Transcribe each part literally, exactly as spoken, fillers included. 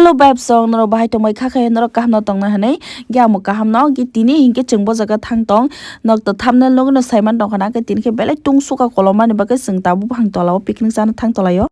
Hello vibes song, norok bahai tongbai kha khe norok kaham no tongna hinwi, ge amo kaham no, ge tini hinkhe chwng bo jaga thang tong, nok to thumbnail nugwi no saiman tongkha na, khe tini khe belai tungsuka kolom mani bagwi chwng tabuk buphang tola o picnic chana thang tolai o.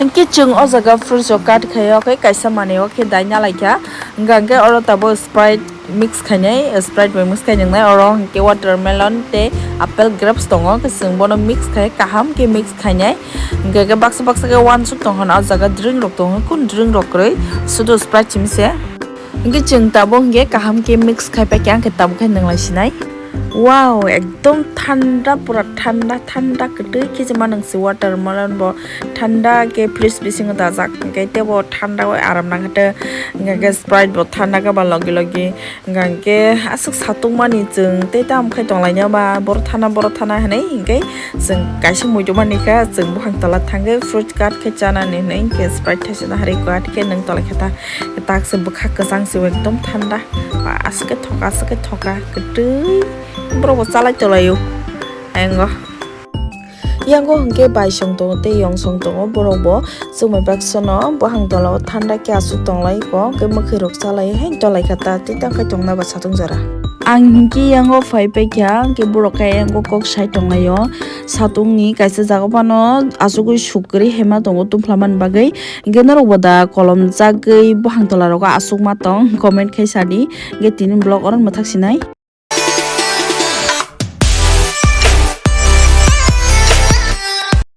Hinkhe chwng o jaga fruits rok cut khai o, khe kaisa manwi o khe daina lai kha. Hwnkha hwnkhe oro tabuk Sprite mix khainai, Sprite bai mix khai nwngnai. Oro hinkhe watermelon tei apple, grapes tongo, khe chwng bono mix khai kaham khe mix khainai. Hwnkhe baksa baksa khe uansuk tong hwn o jaga, drink rok tongo, kun drink rok kwrwi, sudu Sprite simi se. Hwnkhe chwng tabuk hinkhe kaham khe mix khai paikha, hwnkhe tabuk khe nwnglai sinai. Wow, ekdom thanda, pura thanda, thanda kwtwi khe se ma nwng se watermelon bo thanda khe fridge bisingo dajak, hwnkhe teibo thanda bai aram nang khe, hwnkhe khe Sprite bo thanda khe ba logi logi, hwnkhe aswk satung mani chwng tei tamo khai tonglaina ba boro thana, boro thana hinwi, hwnkhe chwng kaisa muitu mani kha, chwng buphang tola thangwi fruit cut khe chanani hinwi, hwnkhe Sprite thaisa no harwi cut khe nwng tolai khe ta. Taksa bwkha kwchang se ekdom thanda. Ba, aswk khe thoka, aswk khe thoka, kwtwi. Borok bo chalai tolai o. Ayang o. Yang o hwnkhe bai song tongo tei yong song tongo. Borok bo chumui baksa no buphang tola o thanda khe aswk tong lai kho. Hwnkhe mwkhwi rok chalai hai tolai kha ta tei tang khai tongna ba satung jora. Ang hwnkhe yang o phai pai kha, hwnkhe borok khe yang o kok sai tong lai o. Satung ni kaisa jaga phano asugwi suk kwrwi hema tongo tungphla mani bagwi. Hwnkhe norok bo da kolom jagwi buphang tola rogo aswk ma tong, comment khai sadi. Hwnkhe tini vlog oro mwthak sinai.